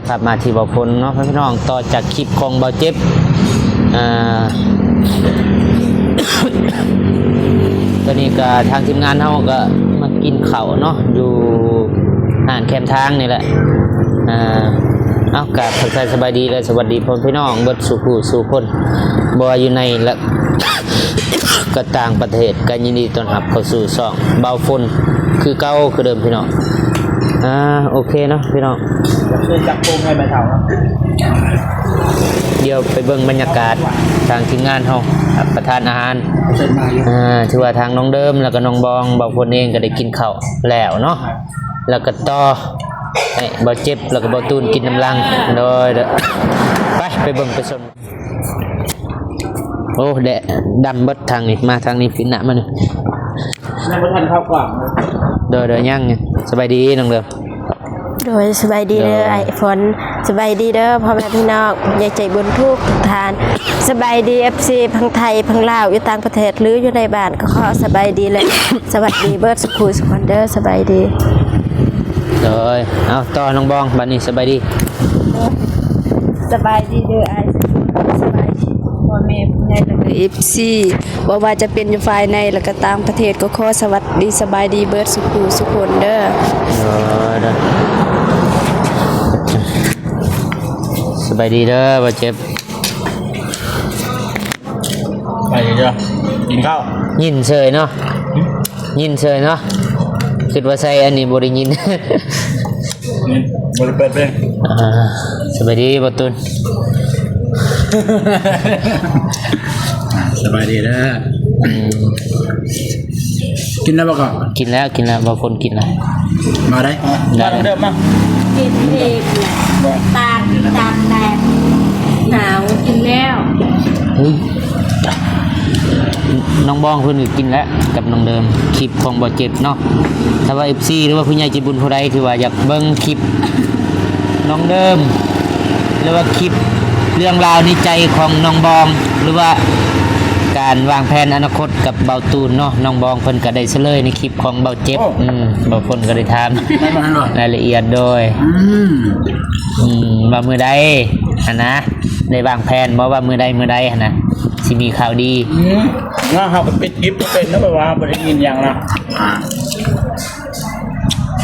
ກັບມາທີ່ບ່າວພົນເນາະ ພີ່ນ້ອງ, ຕໍ່ຈາກຄລິບຂອງບ່າວເຈັບ ອ່າ ຕອນນີ້ກໍທາງທີມງານເຮົາກໍມາກິນເຂົ້າເນາະ ຢູ່ຮ້ານແຄມທາງນີ້ແຫຼະ. ອ່າ ເອົາ ກໍທັກທາຍສະບາຍດີ ແລະ ສະຫວັດດີພໍ່ແມ່ພີ່ນ້ອງເບິດສູ່ຜູ້ສູ່ຄົນ ບໍ່ວ່າຢູ່ໃນ ແລະ ກໍຕ່າງປະເທດ ກໍຍິນດີຕ້ອນຮັບເຂົ້າສູ່ຊ່ອງບ່າວພົນຄືເກົ່າຄືເດີມ ພີ່ນ້ອງ. ອ່າ ໂອເຄເນາະ ພີ່ນ້ອງ, ຈັບໂປ່ງໃຫ້ແມ່ເຖົ້າເນາະ. ດຽວໄປເບິ່ງບັນຍາກາດທາງທີມງານເຮົາຮັບປະທານອາຫານ. ອ່າ ຖືວ່າທາງນ້ອງເດີມ ແລ້ວກໍນ້ອງບອງ ບ່າວພົນເອງກໍໄດ້ກິນເຂົ້າແລ້ວເນາະ, ແລ້ວກໍຕໍ່ໃຫ້ບ່າວເຈັບ ແລ້ວກໍບ່າວຕູນກິນນຳຫຼັງ. ໂດຍ ໂດຍ ໄປ ໄປເບິ່ງໄປຊົມ. ໂອ້ ແດດດຳເບິດທາງນີ້, ມາທາງນີ້ ປິ່ນໜ້າມານີ້ ຍັງບໍ່ທັນເຂົ້າກ່ອງ. ໂດຍ ໂດຍ ຍັງ. ສະບາຍດີນ້ອງເດີມ. ໂດຍ ສະບາຍດີເດີ ໂດຍ ອ້າຍຝົນ. ສະບາຍດີເດີພໍ່ແມ່ພີ່ນ້ອງ ຍາຍໃຈບຸນທຸກໆທ່ານ. ສະບາຍດີ ເອັຟຊີ ທັງໄທ ທັງລາວ ຢູ່ຕ່າງປະເທດ ຫຼື ຢູ່ໃນບ້ານ ກໍຂໍສະບາຍດີ ແລະ ສະຫວັດດີເບິດສູ່ຜູ້ສູ່ຄົນເດີ. ສະບາຍດີ. ໂດຍ ເອົາ ຕໍ່ນ້ອງບອງ ບັດນີ້ສະບາຍດີ. ສະບາຍດີເດີອ້າຍ, ສະບາຍດີພໍ່ແມ່ຜູ້ໃຫຍ່ ແລະ ເອັຟຊີ ບໍ່ວ່າຈະເປັນຢູ່ພາຍໃນ ແລະ ກໍຕ່າງປະເທດ ກໍຂໍສະຫວັດດີສະບາຍດີເບິດສູ່ຜູ້ສູ່ຄົນເດີ. ໂດຍ ໂດຍ ສະບາຍດີເດີ ບ່າວເຈັບ. ໄປເດີ ກິນເຂົ້າ. ຍິນເສີຍເນາະ ຍິນເສີຍເນາະ, ຄິດວ່າໃສ່ອັນນີ້ບໍ່ໄດ້ຍິນ. ນີ້ ບໍ່ໄດ້ເປີດເພງ. ອ່າ ສະບາຍດີບ່າວຕູນ. ອ່າ ສະບາຍດີເດີ. ອືມ ກິນແລ້ວບໍ່ກໍ? ກິນແລ້ວ ກິນແລ້ວ ບ່າວພົນກິນແລ້ວ. ມາໄດ້ ມາເດີ ມາ ກິນອີກແຫຼະ ຕາກ ຕາກແດດໜາວ ກິນແລ້ວ. ເຮີ້ຍ ນ້ອງບອງເພິ່ນກໍກິນແລ້ວກັບນ້ອງເດີມ ຄລິບຂອງບ່າວເຈັບເນາະ. ຖ້າວ່າ ເອັຟຊີ ຫຼືວ່າຜູ້ໃຫຍ່ໃຈບຸນຜູ້ໃດທີ່ວ່າຢາກເບິ່ງຄລິບນ້ອງເດີມ ຫຼືວ່າຄລິບເລື່ອງລາວໃນໃຈຂອງນ້ອງບອງ ຫຼືວ່າການວາງແຜນອະນາຄົດກັບບ່າວຕູນເນາະ, ນ້ອງບອງເພິ່ນກໍໄດ້ສະເຫຼີຍໃນຄລິບຂອງບ່າວເຈັບ. ໂອ້ ອືມ ບ່າວພົນກໍໄດ້ຖາມ ແມ່ນບໍ່ ແມ່ນບໍ່ ລາຍລະອຽດ. ໂດຍ ອືມ ອືມ ວ່າມື້ໃດຫັ້ນນະ ໄດ້ວາງແຜນບໍ່ວ່າມື້ໃດ ມື້ໃດຫັ້ນນະ ຊິມີຂ່າວດີ? ອືມ ເນາະ ເຮົາກໍປິດຄລິບບໍ່ເປັນເນາະ ແບບວ່າບໍ່ໄດ້ຍິນຫຍັງນະ. ອ່າ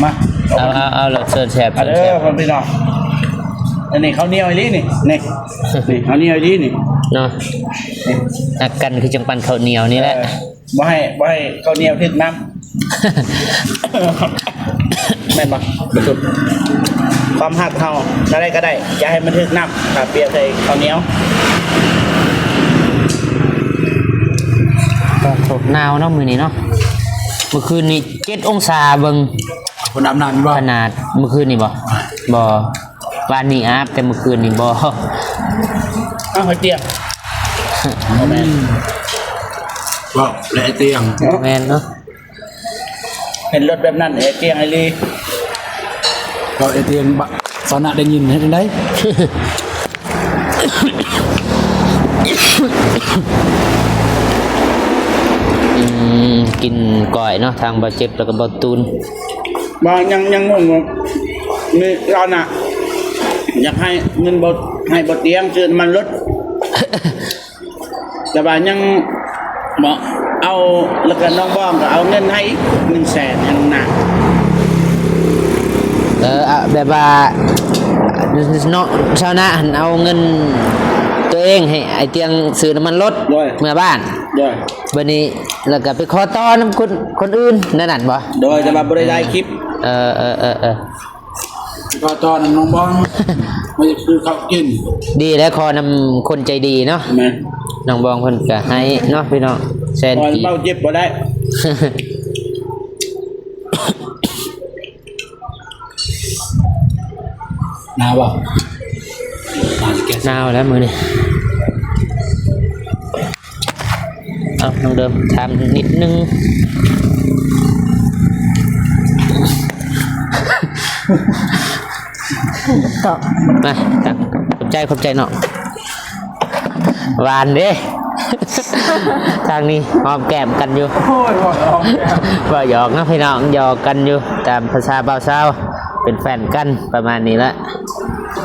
ມາ ເອົາ ເອົາ ເອົາ ເອົາ ເຊີນແຊບ ເຊີນແຊບ ເດີ ພໍ່ແມ່ພີ່ນ້ອງ. ອັນນີ້ເຂົ້າໜຽວອີ່ຫຼີນີ້ ນີ້ ນີ້ເຂົ້າໜຽວອີ່ຫຼີນີ້ເນາະ. ນີ້ ຮັກກັນຄືຈັ່ງປັ້ນເຂົ້າໜຽວນີ້ແຫຼະ. ເອີ ບໍ່ໃຫ້ ບໍ່ໃຫ້ເຂົ້າໜຽວຖືກນ້ຳ ແມ່ນບໍ່? ຄວາມຮັກເຮົາແນວໃດກໍໄດ້ ຢ່າໃຫ້ມັນຖືກນ້ຳ ຖ້າປຽກໃສ່ເຂົ້າໜຽວ. ໂອ້ໂຫ ໜາວເນາະມື້ນີ້ເນາະ, ມື້ຄືນນີ້ເຈັດອົງສາເບິ່ງ. ຄົນອາບນ້ຳຢູ່ບໍ່? ຂະໜາດມື້ຄືນນີ້ບໍ່? ບໍ່. ວານນີ້ອາບ ແຕ່ມື້ຄືນນີ້ບໍ່. ອ້າວ ໄອ້ຕຽງ ບໍ່ແມ່ນ ອືມ ເວົ້າແຫຼະໄອ້ຕຽງ ແມ່ນເນາະ. ເຫັນລົດແບບນັ້ນ ໄອ້ຕຽງອີ່ຫຼີ ເວົ້າໄອ້ຕຽງ ຊາວນະໄດ້ຍິນເຮັດຈັ່ງໃດ? ອືມ ກິນກ້ອຍເນາະ ທາງບ່າວເຈັບ ແລ້ວກໍບ່າວຕູນ. ວ່າຍັງ ຍັງງົງຢູ່ ມີລາວນະ ຢາກໃຫ້ເງິນບໍ່ ໃຫ້ບໍ່ຕຽງຊື້ນ້ຳມັນລົດ ແຕ່ວ່າຍັງບໍ່ເອົາ ແລ້ວກໍນ້ອງບອງກໍເອົາເງິນໃຫ້ອີກໜຶ່ງແສນໃຫ້ນ້ອງນາ. ເອີ ອະ ແບບວ່າເນາະ ຊາວນະຫັ້ນເອົາເງິນຕົວເອງໃຫ້ໄອ້ຕຽງຊື້ນ້ຳມັນລົດ ໂດຍ ເມືອບ້ານ ໂດຍ ບັດນີ້ ແລ້ວກໍໄປຂໍຕໍ່ນຳຄົນ ຄົນອື່ນແນວນັ້ນບໍ່? ໂດຍ ແຕ່ວ່າບໍ່ໄດ້ໄດ້ຄລິບ ເອີ ເອີ ເອີ ເອີ ຂໍຕໍ່ນຳນ້ອງບອງ ມາຈະຊື້ເຂົ້າກິນ. ດີແລ້ວ ຂໍນຳຄົນໃຈດີເນາະ. ແມ່ນ ນ້ອງບອງເພິ່ນກໍໃຫ້ເນາະ ພີ່ນ້ອງ ແສນກີບ. ເວົ້າເຈັບບໍ່ໄດ້. ໜາວບໍ່? ໜາວແລ້ວມື້ນີ້. ເອົາ ນ້ອງເດີມ ຖາມນິດໜຶ່ງ ຕອບ ມາ ຂອບໃຈ ຂອບໃຈເນາະ. ຫວານເດ້ ທາງນີ້ຫອມແກ້ມກັນຢູ່. ໂອ້ຍ ເວົ້າຫຍອກ ເວົ້າຫຍອກເນາະພີ່ນ້ອງ ຫຍອກກັນຢູ່ ຕາມພາສາບ່າວສາວ ເປັນແຟນກັນປະມານນີ້ແຫຼະ.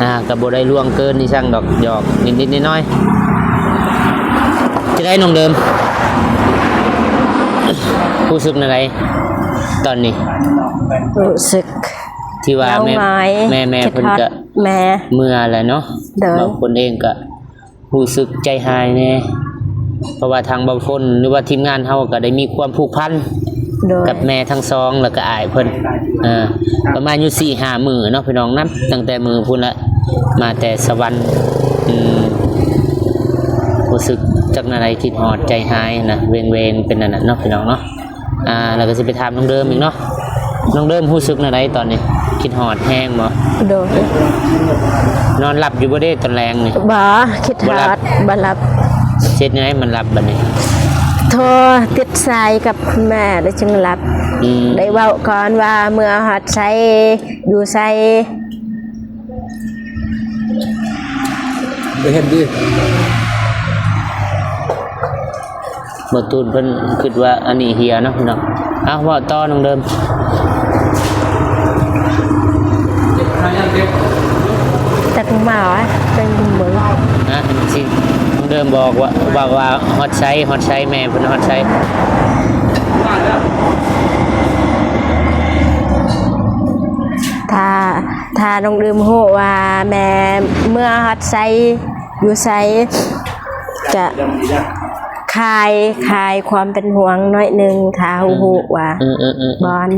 ອ່າ ກໍບໍ່ໄດ້ລ່ວງເກີນອີ່ສັງດອກ ຫຍອກນິດໆໜ້ອຍໆ. ຈະໄດ້ນ້ອງເດີມ ຮູ້ສຶກແນວໃດຕອນນີ້? ຮູ້ສຶກທີ່ວ່າແມ່ ເຫງົາຫງາຍ ແມ່ ແມ່ເພິ່ນກໍ ແມ່ ເມື່ອແລ້ວເນາະ. ໂດຍ ນ້ອງເພິ່ນເອງກໍ ຮູ້ສຶກໃຈຫາຍແດ່ ເພາະວ່າທາງເບົາຝົນ ຫຼືວ່າທີມງານເຮົາກໍໄດ້ມີຄວາມຜູກພັນ ໂດຍ ກັບແມ່ທັງສອງ ແລ້ວກໍອ້າຍເພິ່ນ ເອີ ປະມານຢູ່ສີ່ຫ້າມື້ເນາະພີ່ນ້ອງ ນັບຕັ້ງແຕ່ມື້ພຸ້ນລະ ມາແຕ່ສະຫວັນ. ອືມ ຮູ້ສຶກຈັກແນວໃດ ຄິດຮອດໃຈຫາຍນະ ເວັງໆ ເປັນອັນນັ້ນເນາະພີ່ນ້ອງເນາະ. ອ່າ ແລ້ວກໍຊິໄປຖາມນ້ອງເດີມອີກເນາະ. ນ້ອງເດີມຮູ້ສຶກແນວໃດຕອນນີ້? ຄິດຮອດແຮງບໍ່? ໂດຍ. ນອນຫຼັບຢູ່ບໍ່ເດຕອນແລງນີ້? ບໍ່ ຄິດຮອດ ບໍ່ຫຼັບ ບໍ່ຫຼັບ. ເຮັດແນວໃດມັນຫຼັບບັດນີ້? ໂທຕິດສາຍກັບແມ່ ແລ້ວຈຶ່ງຫຼັບ. ອືມ ໄດ້ເວົ້າກ່ອນວ່າເມືອຮອດໃສ ຢູ່ໃສ. ໄປເຮັດດີ. ບໍ່ຕູນເພິ່ນຄິດວ່າອັນນີ້ເຮຍເນາະພີ່ນ້ອງ. ເອົາ ເວົ້າຕໍ່ນ້ອງເດີມ. ຈັກມາວະ ເປັນບຸນເບິ່ງ. ນະ ຊິນ້ອງເດີມບອກວ່າ ບອກວ່າຮອດໃສ ຮອດໃສ ແມ່ເພິ່ນຮອດໃສ. ຖ້າ ຖ້ານ້ອງເດີມຮູ້ວ່າແມ່ເມືອຮອດໃສ ຢູ່ໃສ ກະຄາຍ ຄາຍຄວາມເປັນຫ່ວງໜ້ອຍໜຶ່ງ ຖ້າຮູ້ ເອີ ຮູ້ວ່າ ເອີ ເອີ ເອີ ບ່ອນ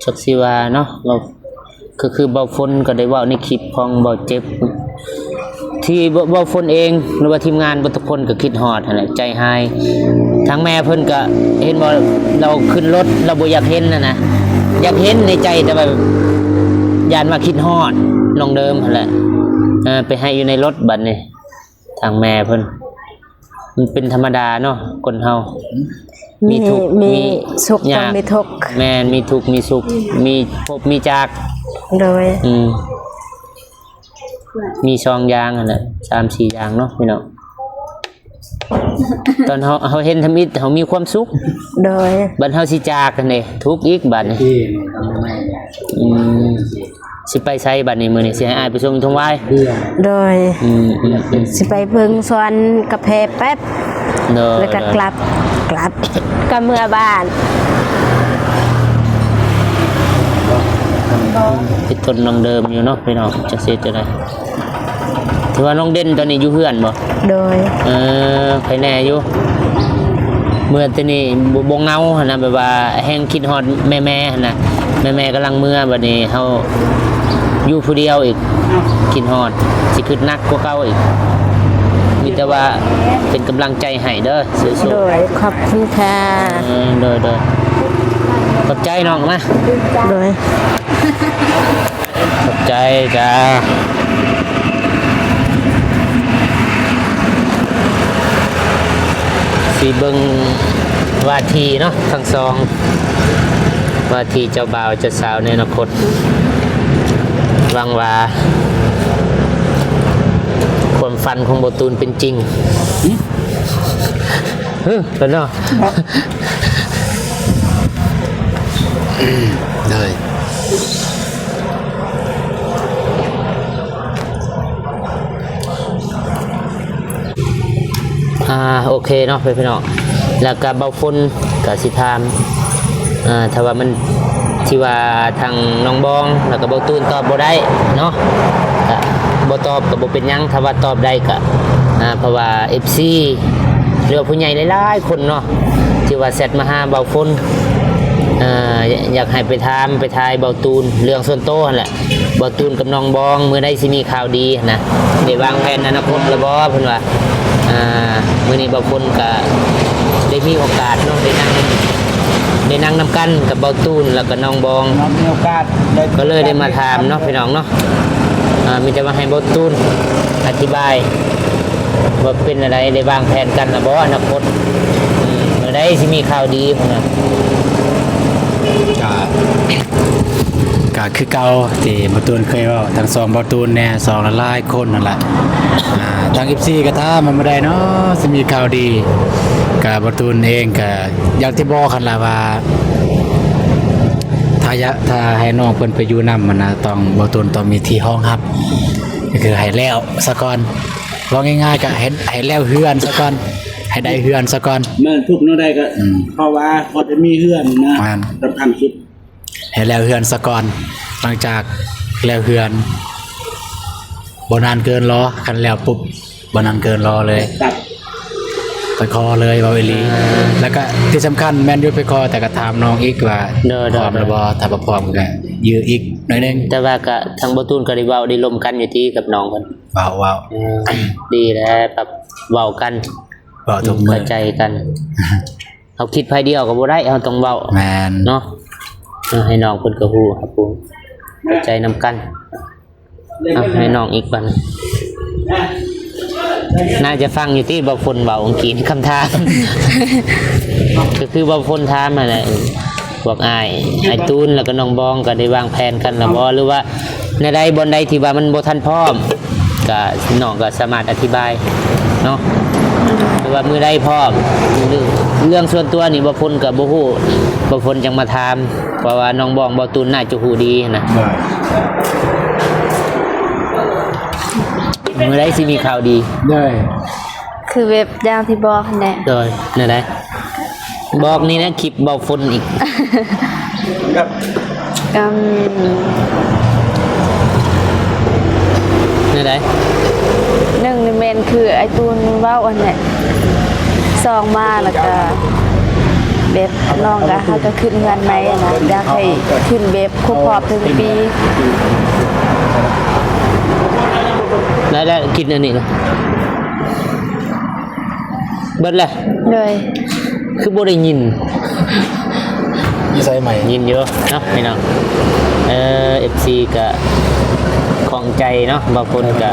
ຈັກຊິວ່າເນາະ. ເວົ້າ ກໍຄືເບົາຝົນກໍໄດ້ເວົ້າໃນຄລິບຂອງເບົາເຈັບ ທີ່ເບົາ ເບົາຝົນເອງ ຫຼືວ່າທີມງານເບິດທຸກຄົນກໍຄິດຮອດຫັ້ນແຫຼະ ໃຈຫາຍ. ທາງແມ່ເພິ່ນກໍເຫັນບໍ່ ລາວຂຶ້ນລົດ ລາວບໍ່ຢາກເຫັນຫັ້ນນະ ຢາກເຫັນໃນໃຈ ແຕ່ວ່າຢ້ານວ່າຄິດຮອດນ້ອງເດີມຫັ້ນແຫຼະ. ເອີ ໄປໃຫ້ຢູ່ໃນລົດບັດນີ້ ທາງແມ່ເພິ່ນ. ມັນເປັນທຳມະດາເນາະ ຄົນເຮົາ ມີ ມີທຸກ ມີ ມີສຸກ ຕ້ອງມີທຸກ. ແມ່ນ ມີທຸກມີສຸກ ມີພົບມີຈາກ. ໂດຍ. ອືມ ມີສອງຢ່າງຫັ້ນແຫຼະ ສາມສີ່ຢ່າງເນາະພີ່ນ້ອງ. ຕອນເຮົາ ເຮົາເຫັນທຳອິດ ເຮົາມີຄວາມສຸກ. ໂດຍ. ບັດເຮົາຊິຈາກຫັ້ນເດ ທຸກອີກບັດນີ້. ອືມ ຊິໄປໃສບັດນີ້? ມື້ນີ້ຊິໃຫ້ອ້າຍໄປສົ່ງຢູ່ທົ່ງຫວາຍ. ໂດຍ. ອືມໆໆ ຊິໄປເບິ່ງສວນກາແຟແປັບ. ໂດຍ. ແລ້ວກໍ ໂດຍ ກັບ ກັບ ກໍເມືອບ້ານ. ເປັນຕົ້ນນ້ອງເດີມຢູ່ເນາະພີ່ນ້ອງ ຈັກຊິເຮັດຈັ່ງໃດ. ຖືວ່ານ້ອງເດັ່ນຕອນນີ້ຢູ່ເຮືອນບໍ່? ໂດຍ. ເອີ ໃຄແນ່ຢູ່ ເມືອແຕ່ນີ້ບໍ່ ບໍ່ເຫງົາຫັ້ນນະ ແບບວ່າແຮງຄິດຮອດແມ່ໆຫັ້ນນະ. ແມ່ໆກຳລັງເມືອ ບັດນີ້ເຮົາຢູ່ຜູ້ດຽວອີກ ຄິດຮອດ ຊິຄິດໜັກກວ່າເກົ່າອີກ. ມີແຕ່ວ່າເປັນກຳລັງໃຈໃຫ້ເດີ ສູ້ໆ. ໂດຍ ຂອບຄຸນຄ່ະ. ເອີ ໂດຍໆ ຂອບໃຈນ້ອງນະ. ໂດຍ. ຂອບໃຈຈ້າ. ຊິເບິ່ງວ່າທີ່ເນາະ ທັງສອງ ວ່າທີ່ເຈົ້າບ່າວເຈົ້າສາວໃນອະນາຄົດ. ຫວັງວ່າຄວາມຝັນຂອງບໍ່ຕູນເປັນຈິງ. ຫຶ? ເອີ ເນາະ. ໂດຍ. ອ່າ ໂອເຄເນາະ ເພື່ອນພີ່ນ້ອງ ແລ້ວກະເບົາຝົນກະຊິຖາມ ອ່າ ຖ້າວ່າມັນ ທີ່ວ່າທາງນ້ອງບອງ ແລ້ວກະເບົາຕູນຕອບບໍ່ໄດ້ເນາະ ກະບໍ່ຕອບກະບໍ່ເປັນຫຍັງ ຖ້າວ່າຕອບໄດ້ກະ ອ່າ ເພາະວ່າເອັຟຊີ ຫຼືວ່າຜູ້ໃຫຍ່ຫຼາຍໆຄົນເນາະ ທີ່ວ່າແຊັດມາຫາເບົາຝົນ ອ່າ ຢາກໃຫ້ໄປຖາມໄປຖ່າຍເບົາຕູນ ເລື່ອງສ່ວນໂຕຫັ້ນແຫຼະ. ບໍ່ຕູນກັບນ້ອງບອງ ມື້ໃດຊິມີຂ່າວດີຫັ້ນນະ ໄດ້ວາງແຜນອະນາຄົດແລ້ວບໍ່ ເພິ່ນວ່າ. ອ່າ ມື້ນີ້ບ່າວພົນກະໄດ້ມີໂອກາດເນາະ ໄດ້ນັ່ງ ໄດ້ນັ່ງນຳກັນກັບບ່າວຕູນ ແລ້ວກະນ້ອງບອງ ເຮົາມີໂອກາດໄດ້ ກໍເລີຍໄດ້ມາຖາມເນາະ ພີ່ນ້ອງເນາະ. ອ່າ ມີແຕ່ວ່າໃຫ້ບ່າວຕູນອະທິບາຍ ວ່າເປັນແນວໃດ ໄດ້ວາງແຜນກັນແລ້ວບໍ່ອະນາຄົດ? ອືມ ມື້ໃດຊິມີຂ່າວດີພຸ້ນນະ? ກະ ກະຄືເກົ່າທີ່ບ່າວຕູນເຄີຍເວົ້າ ທັງສອງບ່າວຕູນແດ່ ສອງຫຼາຍໆຄົນຫັ້ນລະ. ອ່າ ທາງເອັຟຊີກໍຖາມວ່າມື້ໃດເນາະຊິມີຂ່າວດີ? ກະບ່າວຕູນເອງກະ ຢ່າງທີ່ບອກຫັ້ນລະວ່າ ຖ້ ອາຍະ ຖ້າໃຫ້ນ້ອງເພິ່ນໄປຢູ່ນຳຫັ້ນນະ ຕ້ອງ ບໍ່ຕູນຕ້ອງມີທີ່ຮອງຮັບ ກໍຄືໃຫ້ແລ້ວສາກ່ອນ ເວົ້າງ່າຍໆ ກໍໃຫ້ ໃຫ້ແລ້ວເຮືອນສາກ່ອນ ໃຫ້ໄດ້ເຮືອນສາກ່ອນ. ແມ່ນ ທຸກແນວໃດກໍ ອືມ ເພາະວ່າພໍໄດ້ມີເຮືອນນະ ແມ່ນ ສຳຄັນສຸດ. ໃຫ້ແລ້ວເຮືອນສາກ່ອນ ຫຼັງຈາກແລ້ວເຮືອນ ບໍ່ນານເກີນລໍ ຄັນແລ້ວປຸບ ບໍ່ນານເກີນລໍເລີຍ ໄປຂໍເລີຍ ເວົ້າອີ່ຫຼີ. ແລ້ວກະທີ່ສຳຄັນແມ່ນຢູ່ ໄປຂໍ ແຕ່ກະຖາມນ້ອງອີກວ່າ ໂດຍ ໂດຍ ພ້ອມແລ້ວບໍ່ ຖ້າບໍ່ພ້ອມກະຢື້ອອີກໜ້ອຍໜຶ່ງ. ແຕ່ວ່າກະທາງບໍ່ຕູນກໍໄດ້ເວົ້າໄດ້ລົມກັນຢູ່ຕິກັບນ້ອງເພິ່ນ? ເວົ້າ ເວົ້າ ເອີ ດີແລ້ວ ແບບເວົ້າກັນ ເວົ້າທຸກມື້ ເຂົ້າໃຈກັນ. ເຮົາຄິດຝ່າຍດຽວກໍບໍ່ໄດ້ ເຮົາຕ້ອງເວົ້າ ແມ່ນ ເນາະ. ເອີ ໃຫ້ນ້ອງເພິ່ນກໍຮູ້ ຮັບຮູ້ ເຂົ້າໃຈນຳກັນ. ເອົາ ໃຫ້ນ້ອງອີກບັດ ໜ້າຈະຟັງຢູ່ຕິ ບ່າວຝົນເວົ້າອັງກິດ ຄຳຖາມ ກໍຄືບ່າວຝົນຖາມຫັ້ນແຫຼະ ພວກອ້າຍ ອ້າຍຕູນ ແລ້ວກໍນ້ອງບອງ ກໍໄດ້ວາງແຜນກັນແລ້ວບໍ່ ຫຼືວ່າແນວໃດ ບ່ອນໃດທີ່ວ່າມັນບໍ່ທັນພ້ອມ ກະ ນ້ອງກໍສາມາດອະທິບາຍເນາະ ຫຼືວ່າມື້ໃດພ້ອມ. ເລື່ອງສ່ວນຕົວນີ້ ບ່າວຝົນກໍບໍ່ຮູ້ ບ່າວຝົນຈັ່ງມາຖາມ ເພາະວ່ານ້ອງບອງ ບ່າວຕູນ ໜ້າຈະຮູ້ດີຫັ້ນນະ. ມື້ໃດຊິມີຂ່າວດີ? ໂດຍ ຄືແບບຢ່າງທີ່ບອກຫັ້ນແຫຼະ. ໂດຍ ແນວໃດ? ບອກນີ້ນະ ຄລິບເວົ້າຝົນອີກ ແບບ ອືມ ແນວໃດ? ໜຶ່ງນີ້ແມ່ນຄືອ້າຍຕູນເວົ້າຫັ້ນແຫຼະ ສອງມາແລ້ວກະແບບ ນ້ອງກະຫາກະຂຶ້ນເຮືອນໃໝ່ຫັ້ນນະ ຢາກໃຫ້ຂຶ້ນແບບຄົບຮອບເຖິງປີ. ໄດ້ໆ ກິນອັນນີ້ນະ. ເບິດແລ້ວ. ໂດຍ ຄືບໍ່ໄດ້ຍິນ? ຢູ່ໃສໃໝ່? ຍິນຢູ່ເນາະພີ່ນ້ອງ. ເອີ ເອັຟຊີ ກະຂ້ອງໃຈເນາະ, ບາງຄົນກະ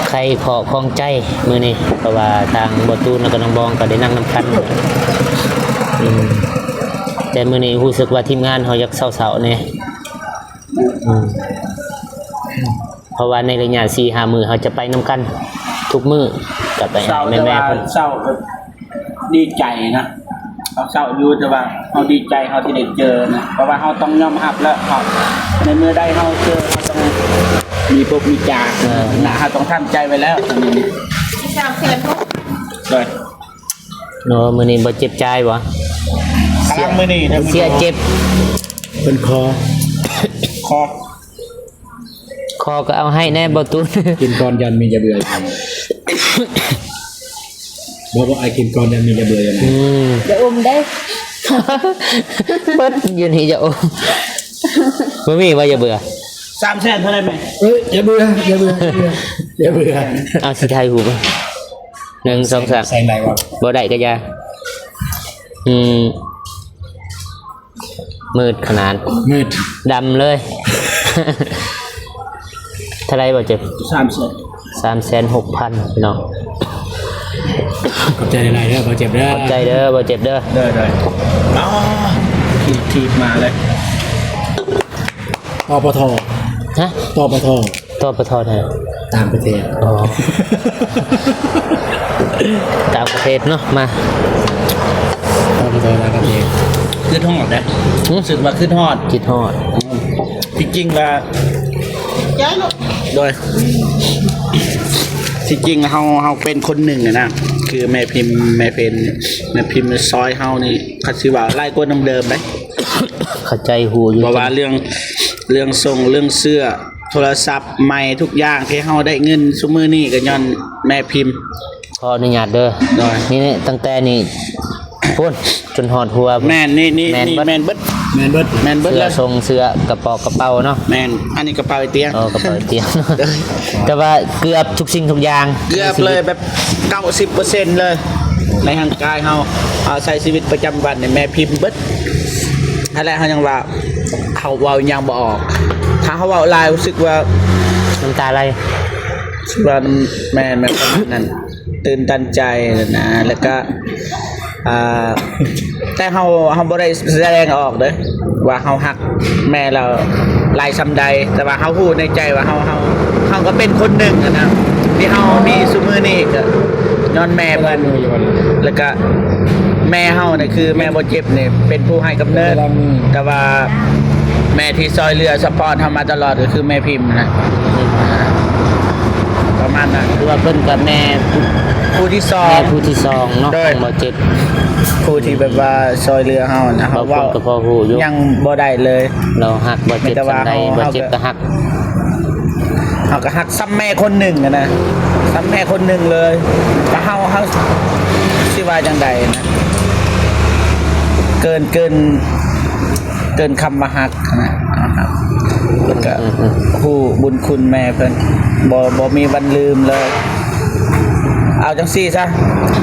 ໄຂຂໍ້ຂ້ອງໃຈມື້ນີ້ ເພາະວ່າທາງບໍ່ຕູນ ແລ້ວກໍນ້ອງບອງກໍໄດ້ນັ່ງນຳກັນ. ອືມ ແຕ່ມື້ນີ້ຮູ້ສຶກວ່າທີມງານເຮົາຢາກເຊົາໆແດ່. ອືມ ເພາະວ່າໃນໄລຍະສີ່ຫ້າມື້ ເຮົາຈະໄປນຳກັນທຸກມື້ ກັບໄອ້ ເຊົາ ແມ່ ແຕ່ວ່າເພິ່ນ ເຊົາກໍດີໃຈນະ, ເຮົາເຊົາຢູ່ ແຕ່ວ່າເຮົາດີໃຈເຮົາທີ່ໄດ້ເຈີນະ, ເພາະວ່າເຮົາຕ້ອງຍອມຮັບແລ້ວ ເຮົາ ໃນມື້ໃດເຮົາເຈີ ເຮົາຕ້ອງມີພົບມີຈາ ເອີ ນະ, ເຮົາຕ້ອງທຳໃຈໄວ້ແລ້ວ. ໂດຍ ໂນ ມື້ນີ້ບໍ່ເຈັບຈ່າຍບໍ່? ເສຍ ມື້ນີ້ ເສຍເຈັບ ເພິ່ນຂໍ ຂໍ ຂໍກໍເອົາໃຫ້ແດ່ບໍ່ຕູນ. ກິນກ່ອນ ຢ້ານມີຢາເບື່ອ. ບໍ່ ບໍ່ ອ້າຍກິນກ່ອນ ຢ້ານມີຢາເບື່ອຢູ່ນະ. ອືມ ຢ່າອົມເດ້ ເບິດຢູ່ນີ້ ຢ່າອົມ. ບໍ່ມີບໍ່ຢາເບື່ອ? ສາມແສນເທົ່າໃດແມ່? ເອີຍ ຢ່າເບື່ອ ຢ່າເບື່ອ ຢ່າເບື່ອ ຢ່າເບື່ອ. ເອົາ ຊິຖ່າຍຮູບ ໜຶ່ງ ສອງ ສາມ ແສງໄດ້ບໍ່? ບໍ່ໄດ້ກໍຢ່າ. ອືມ ມືດຂະໜາດ ມືດ ດຳເລີຍ. ເທົ່າໃດບໍ່ເຈັບ? ສາມແສນ ສາມແສນຫົກພັນ ພີ່ນ້ອງ. ຂອບໃຈຫຼາຍໆເດີ ບໍ່ເຈັບເດີ. ຂອບໃຈເດີ ບໍ່ເຈັບເດີ. ໂດຍໆ. ອໍ ຖີບມາເລີຍ. ຕປທ. ຮະ? ຕປທ. ຕປທ ແທ້ ຕ່າງປະເທດ. ອໍ ຕ່າງປະເທດເນາະ. ມາ ຕປທ ຕ່າງປະເທດ. ຄຶດຮອດເດ້. ຫຶ? ຮູ້ສຶກວ່າຄຶດຮອດ. ຄຶດຮອດ. ອືມ ທີ່ຈິງວ່າ ໂດຍ ທີ່ຈິງເຮົາ ເຮົາເປັນຄົນໜຶ່ງອະນະ ຄືແມ່ພິມ ແມ່ເພັນ ແມ່ພິມຊ່ອຍເຮົານີ້ ຄັນຊິວ່າຫຼາຍກວ່ານຳເດີມເດ້. ເຂົ້າໃຈຮູ້ຢູ່ ເພາະວ່າເລື່ອງ ເລື່ອງສົ່ງ ເລື່ອງເສື້ອ ໂທລະສັບໃໝ່ ທຸກຢ່າງທີ່ເຮົາໄດ້ເງິນຊຸມື້ນີ້ ກໍຍ້ອນແມ່ພິມ. ຂໍອະນຸຍາດເດີ. ໂດຍ. ນີ້ ນີ້ ຕັ້ງແຕ່ນີ້ພຸ້ນ ຈົນຮອດຫົວພຸ້ນ. ແມ່ນ ນີ້ ນີ້ ແມ່ນເບິດ ແມ່ນເບິດ ແມ່ນເບິດ ແມ່ນເບິດເລີຍ. ເສື້ອ ເສື້ອ ກະເປົາ ກະເປົາເນາະ. ແມ່ນ ອັນນີ້ກະເປົາໄອ້ຕຽງ. ເອີ ກະເປົາໄອ້ຕຽງ. ໂດຍ. ແຕ່ວ່າເກືອບທຸກສິ່ງທຸກຢ່າງ ເກືອບເລີຍ ໃນຊີວິດ ແບບເກົ້າສິບເປີເຊັນເລີຍ ໃນຮ່າງກາຍເຮົາ ເຮົາໃຊ້ຊີວິດປະຈຳວັນນີ້ແມ່ພິມເບິດ. ຫັ້ນແຫຼະ ເຮົາຍັງວ່າ ເຮົາເວົ້າຫຍັງບໍ່ອອກ. ຖ້າເຮົາເວົ້າຫຼາຍ ຮູ້ສຶກວ່ານ້ຳຕາໄຫຼ. ວ່າ ແມ່ນ ແມ່ນປະມານນັ້ນ ຕື່ນຕັນໃຈນະ ແລ້ວກະ ອ່າ ແຕ່ເຮົາ ເຮົາບໍ່ໄດ້ສະແດງອອກເດີ ວ່າເຮົາຮັກແມ່ລາວຫຼາຍສ່ຳໃດ, ແຕ່ວ່າເຮົາຮູ້ໃນໃຈວ່າເຮົາ ເຮົາ ເຮົາກໍເປັນຄົນໜຶ່ງຫັ້ນນະ ທີ່ເຮົາມີຊຸມື້ນີ້ກໍຍ້ອນແມ່ເພິ່ນ. ແລ້ວກະ ແມ່ເຮົານີ້ ຄືແມ່ບໍ່ເຈັບນີ້ ເປັນຜູ້ໃຫ້ກຳເນີດ ແຕ່ວ່າແມ່ທີ່ຊ່ອຍເຫຼືອຊັບພອດເຮົາມາຕະຫຼອດ ກໍຄືແມ່ພິມນະ ປະມານນັ້ນ ຄືວ່າເພິ່ນກໍແມ່ຜູ້ ຜູ້ທີສອງ ແມ່ຜູ້ທີສອງເນາະ ໂດຍ ຂອງບໍ່ເຈັບ ຜູ້ທີ່ແບບວ່າຊ່ອຍເຫຼືອເຮົານະ ເຮົາເວົ້າ ເວົ້າກໍພໍຮູ້ຢູ່ ຍັງບໍ່ໄດ້ເລີຍ ເຮົາຮັກບໍ່ເຈັບສ່ຳໃດ ບໍ່ເຈັບກໍຮັກ ເຮົາກໍຮັກສ່ຳແມ່ຄົນໜຶ່ງຫັ້ນນະ ສ່ຳແມ່ຄົນໜຶ່ງເລີຍ ກໍເຮົາ ເຮົາຊິວ່າຈັ່ງໃດນະ ເກີນ ເກີນ ເກີນຄຳວ່າຮັກຫັ້ນນະ ເຮົາຮັກ ແລ້ວກໍ ອືມໆໆ ຮູ້ບຸນຄຸນແມ່ເພິ່ນ ບໍ່ ບໍ່ມີວັນລືມເລີຍ ເອົາຈັ່ງຊີ້ຊະ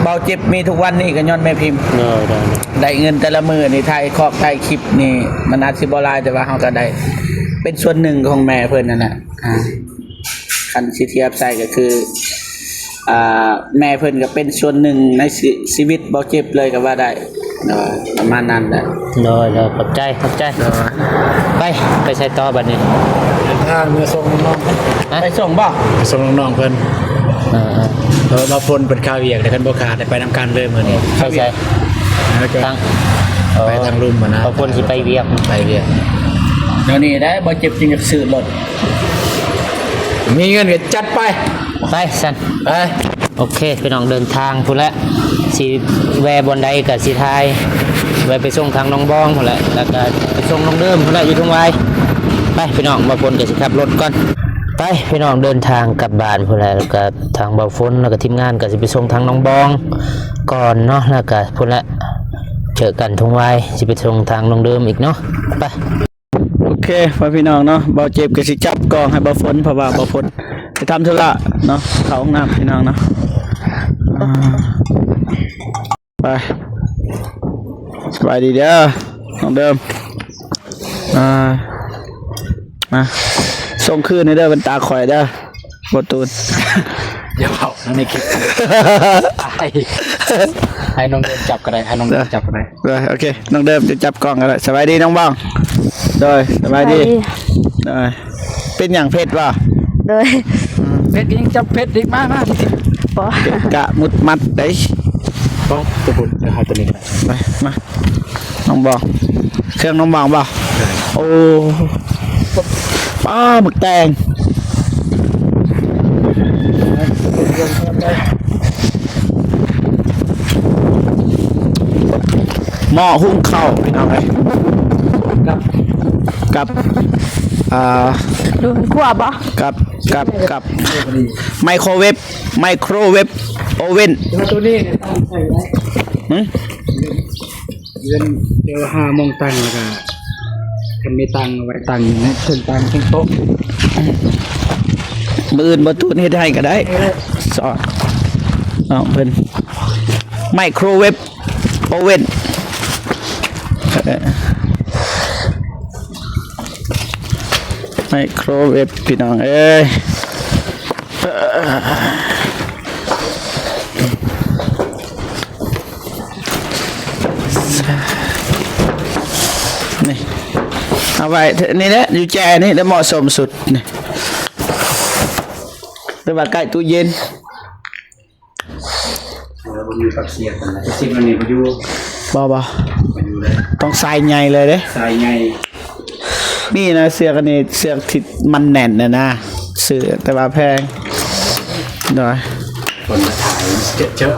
ເບົາເຈັບມີທຸກວັນນີ້ກໍຍ້ອນແມ່ພິມ ໂດຍໆ ໄດ້ເງິນແຕ່ລະມື້ນີ້ ຖ່າຍຄອກ ຖ່າຍຄລິບນີ້ ມັນອາດຊິບໍ່ຫຼາຍ ແຕ່ວ່າເຮົາກໍໄດ້ເປັນສ່ວນໜຶ່ງຂອງແມ່ເພິ່ນນັ້ນແຫຼະ ອ່າ ຄັນຊິທຽບໃສ່ກໍຄື ອ່າ ແມ່ເພິ່ນກໍເປັນສ່ວນໜຶ່ງໃນຊີ ຊີວິດເບົາເຈັບເລີຍກໍວ່າໄດ້ ໂດຍ ປະມານນັ້ນແຫຼະ ໂດຍໆ ຂອບໃຈ ຂອບໃຈ ໂດຍ ໄປ ໄປໃສຕໍ່ບັດນີ້ ເດີນທາງເມືອສົ່ງນ້ອງໆ ຮະ ໄປສົ່ງບໍ່? ໄປສົ່ງນ້ອງໆເພິ່ນ ເອີໆ ເພາະວ່າຝົນເພິ່ນຄາວຽກ ແຕ່ຄັນບໍ່ຂາດໄດ້ໄປນຳກັນເລີຍມື້ນີ້ ໄປໃສ? ແລ້ວກໍ ທາງ ໄປທາງລຸ່ມຫັ້ນນະ ເພາະຝົນຊິໄປວຽກ ໄປວຽກ ດຽວນີ້ໄດ້ ບໍ່ເຈັບຈຶ່ງຢາກຊື້ລົດ ມີເງິນກໍຈັດໄປ ໄປຊັ້ນ ໄປ ໂອເຄ ພີ່ນ້ອງເດີນທາງພຸ້ນແຫຼະ ຊິແວ່ບ່ອນໃດກໍຊິຖ່າຍ ແວ່ໄປສົ່ງທາງໜອງບອງພຸ້ນແຫຼະ ແລ້ວກໍໄປສົ່ງນ້ອງເດີມພຸ້ນແຫຼະ ຢູ່ທົ່ງວາຍ ໄປພີ່ນ້ອງ ບ່າວຝົນກໍຊິຂັບລົດກ່ອນ ໄປພີ່ນ້ອງເດີນທາງກັບບ້ານພຸ້ນແຫຼະ ແລ້ວກໍທາງບ່າວຝົນ ແລ້ວກໍທີມງານກໍຊິໄປສົ່ງທາງໜອງບອງກ່ອນເນາະ ແລ້ວກໍພຸ້ນແຫຼະ ເຈີກັນທົ່ງວາຍ ຊິໄປສົ່ງທາງນ້ອງເດີມອີກເນາະ ໄປ. ໂອເຄ ພໍ່ພີ່ນ້ອງເນາະ ບ່າວເຈັບກໍຊິຈັບກ້ອງໃຫ້ບ່າວຝົນ ເພາະວ່າບ່າວຝົນໄປທຳທຸລະເນາະ ເຂົ້າຫ້ອງນ້ຳພີ່ນ້ອງເນາະ ອ່າ ໄປ ສະບາຍດີເດີ ນ້ອງເດີມ ອ່າ ມາ ສົ່ງຄືນໃຫ້ເດີ ແວ່ນຕາຂ້ອຍເດີ ບໍ່ຕູນ ຢ່າເວົ້ານຳໃນຄລິບ ໃຫ້ ໃຫ້ນ້ອງເດີມຈັບກໍໄດ້ ໃຫ້ນ້ອງເດີມຈັບກໍໄດ້ ເອີ ໂອເຄ ນ້ອງເດີມຈະຈັບກ້ອງກໍໄດ້ ສະບາຍດີນ້ອງບອງ ໂດຍ ສະບາຍດີ ສະບາຍດີ ໂດຍ ເປັນຫຍັງ ເຜັດບໍ່? ໂດຍ ເຜັດອີ່ຫຍັງ ຈັບເຜັດອີກ ມາ ມາ ບໍ່ ເກະກະມຸດມັດໄດ໋ ບໍ່ ຕົວບຸນ ດຽວເຮົາຕົວນີ້ ໄປ ມາ ນ້ອງບອງ ເຄື່ອງນ້ອງບອງບໍ່? ໂອ້ ປ້າ ໝາກແຕງ ໝໍ້ຫຸງເຂົ້າພີ່ນ້ອງເອີຍ ກັບ ກັບ ອ່າ ຢູ່ເຮືອນຄົວບໍ່? ກັບ ກັບ ກັບ ໄມໂຄຣເວບ ໄມໂຄຣເວບໂອເວັນ ແຕ່ວ່າຕົວນີ້ນີ້ຕັ້ງໃສ່ໄດ້ ຫື? ເດືອນ ດຽວຫາໝ່ອງຕັ້ງ ແລ້ວກະຄັນມີຕັ່ງເອົາໄວ້ຕັ້ງຢູ່ເທິງຕັ່ງເທິງໂຕະ ມື້ອື່ນບໍ່ຕູນເຮັດໃຫ້ກໍໄດ້ ເອີ ສອນນ້ອງເພິ່ນ ໄມໂຄຣເວບໂອເວັນ ເອີ ໄມໂຄຣເວບ ພີ່ນ້ອງເອີຍ ນີ້ ເອົາໄວ້ນີ້ແຫຼະ ຢູ່ແຈນີ້ແຫຼະ ເໝາະສົມສຸດນີ້ ຫຼືວ່າໃກ້ຕູ້ເຢັນ ເອີ ບໍ່ຢູ່ປັກສຽບຫັ້ນນະ ສິບອັນນີ້ບໍ່ຢູ່ ບໍ່ ບໍ່ ບໍ່ຢູ່ເລີຍ ຕ້ອງຊາຍໃຫຍ່ເລີຍເດ້ ຊາຍໃຫຍ່ ນີ້ນະ ເຊືອກອັນນີ້ ເຊືອກທີ່ມັນແໜ້ນນະນະ ຊື້ແຕ່ວ່າແພງ ໂດຍ ຄົນມາຖ່າຍເຈີ້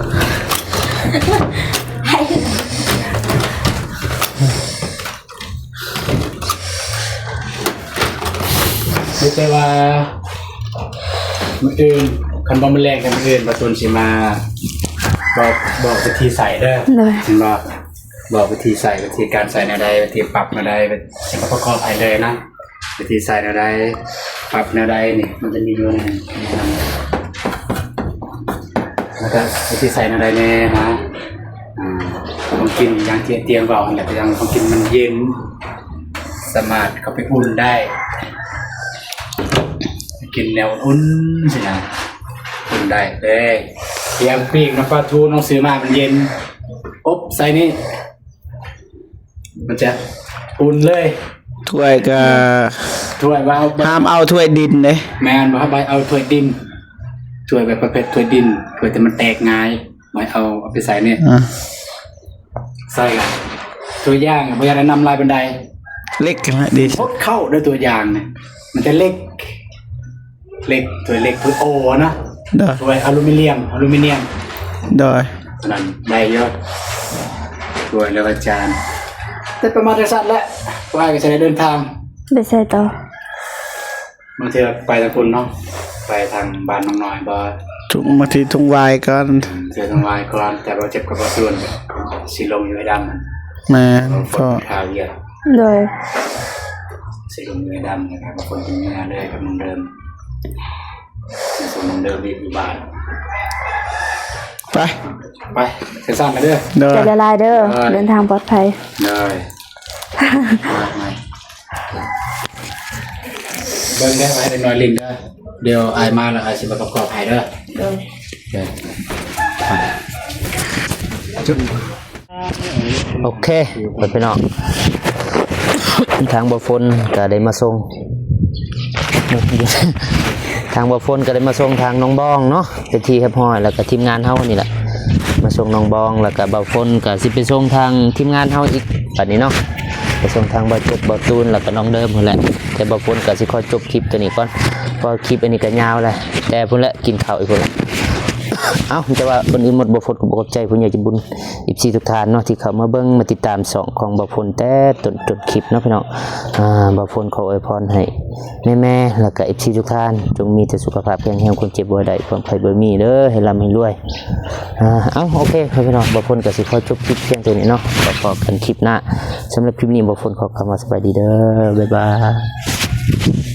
ມີແຕ່ວ່າ ມື້ອື່ນ ຄັນບໍ່ມື້ແລງ ຄັນມື້ອື່ນ ບ່າວຕຸນຊິມາບອກ ບອກວິທີໃສ່ເດີ ໂດຍ ເຫັນບໍ່? ບອກວິທີໃສ່ ວິທີການໃສ່ແນວໃດ ວິທີປັບແນວໃດ ຊິປະກອບໃຫ້ເລີຍນະ ວິທີໃສ່ແນວໃດ ປັບແນວໃດນີ້ ມັນຈະມີຢູ່ໃນ ແລ້ວກະວິທີໃສ່ແນວໃດແດ່ນະ ອ່າ ຂອງກິນຢ່າງທີ່ອ້າຍຕຽງເວົ້າຫັ້ນແຫຼະ ຢ່າງຂອງກິນມັນເຢັນ ສາມາດເຂົ້າໄປອຸ່ນໄດ້ ກິນແນວອຸ່ນຊີ້ນະ ອຸ່ນໄດ້ເລີຍ ຢ່າງປີ້ງນ້ຳປາທູນ້ອງຊື້ມາມັນເຢັນ ອົບໃສ່ນີ້ ມັນຈະອຸ່ນເລີຍ ຖ້ວຍກະ ຖ້ວຍວ່າເອົາ ຫ້າມເອົາຖ້ວຍດິນເດ້ ແມ່ນ ບໍ່ໃຫ້ເອົາຖ້ວຍດິນ ຖ້ວຍແບບປະເພດຖ້ວຍດິນ ຖ້ວຍທີ່ມັນແຕກງ່າຍ ບໍ່ໃຫ້ເອົາ ເອົາໄປໃສ່ນີ້ ອ່າ ໃສ່ລະ ຖ້ວຍຢາງບໍ່ຢາກແນະນຳຫຼາຍປານໃດ. ເຫຼັກຫັ້ນແຫຼະດີ. ຫົດເຂົ້າເດີ ຖ້ວຍຢາງນີ້ ມັນຈະເຫຼັກ ເຫຼັກ ຖ້ວຍເຫຼັກ ຖ້ວຍໂອນະ ໂດຍ ຖ້ວຍອາລູມິນຽມ ອາລູມິນຽມ ໂດຍ ອັນນັ້ນໄດ້ຢູ່ ຖ້ວຍແລ້ວກໍຈານ. ແຕ່ປະມານຈັ່ງຊັ້ນແຫຼະ ພວກອ້າຍກໍຊິໄດ້ເດີນທາງ ໄປໃສຕໍ່? ບາງເທື່ອໄປທາງພຸ້ນເນາະ ໄປທາງບ້ານນ້ອງນ້ອຍບໍ່? ທຸງ ບາງທີທຸງຫວາຍກ່ອນ ເທື່ອທຸງຫວາຍກ່ອນ ແຕ່ບໍ່ເຈັບກັບບໍ່ຊວນ ຊິລົງຢູ່ໃຫ້ດຳ. ແມ່ນ ເພາະ ຂ້າວວຽກ ໂດຍ ຊິລົງຢູ່ໃຫ້ດຳ ແລ້ວກໍຄົນເປັນເມຍເລີຍກັບນ້ອງເດີມ ຊິສົ່ງນ້ອງເດີມຢູ່ບ້ານ. ໄປ ໄປ ເຊີນຊານກັນເດີ ໂດຍ ໃຈລະລາຍເດີ ໂດຍ ເດີນທາງປອດໄພ ໂດຍ. ເບິ່ງໄດ້ວ່າໃຫ້ເດັກນ້ອຍຫຼິ້ນເດີ ດຽວອ້າຍມາແລ້ວອ້າຍຊິມາປະກອບໃຫ້ເດີ ໂດຍ ໂດຍ. ໂອເຄ ພີ່ນ້ອງ ທາງບ່າວຝົນກໍໄດ້ມາສົ່ງ ທາງບ່າວຝົນກໍໄດ້ມາສົ່ງທາງນ້ອງບອງເນາະ ເປັນທີ່ຮຽບຮ້ອຍ ແລ້ວກໍທີມງານເຮົານີ້ແຫຼະ ມາສົ່ງນ້ອງບອງ ແລ້ວກໍບ່າວຝົນກໍຊິໄປສົ່ງທາງທີມງານເຮົາອີກ ບັດນີ້ເນາະ ໄປສົ່ງທາງບ່າວເຈັກ ບ່າວຕູນ ແລ້ວກໍນ້ອງເດີມພຸ້ນແຫຼະ. ແຕ່ບ່າວຝົນກໍຊິຂໍຈົບຄລິບຕົວນີ້ກ່ອນ ເພາະຄລິບອັນນີ້ກໍຍາວແຫຼະ ແຕ່ພຸ້ນແຫຼະ ກິນເຂົ້າອີກພຸ້ນແຫຼະ. ເອົ້າ ແຕ່ວ່າກ່ອນອື່ນໝົດ ບ່າວຝົນກໍຂໍຂອບໃຈຜູ້ໃຫຍ່ໃຈບຸນ ເອັຟຊີ ທຸກທ່ານເນາະ ທີ່ເຂົ້າມາເບິ່ງມາຕິດຕາມຊ່ອງຂອງບ່າວຝົນແຕ່ຕົ້ນ ຕົ້ນຄລິບເນາະພີ່ນ້ອງ. ອ່າ ບ່າວຝົນຂໍອວຍພອນໃຫ້ ແມ່ໆ ແລ້ວກະ ເອັຟຊີ ທຸກທ່ານ ຈົ່ງມີແຕ່ສຸຂະພາບແຂງແຮງ ຄວາມເຈັບບໍ່ໃຫ້ໄດ້ ຄວາມໄຂ້ບໍ່ມີເດີ ໃຫ້ລ່ຳໃຫ້ລວຍ. ອ່າ ເອົ້າ ໂອເຄ ພໍ່ແມ່ພີ່ນ້ອງ ບ່າວຝົນກໍຊິຂໍຈົບຄລິບພຽງເທົ່ານີ້ເນາະ ກໍພໍ້ກັນຄລິບໜ້າ. ສຳລັບຄລິບນີ້ ບ່າວຝົນຂໍຄຳວ່າສະບາຍດີເດີ ບາຍບາຍ.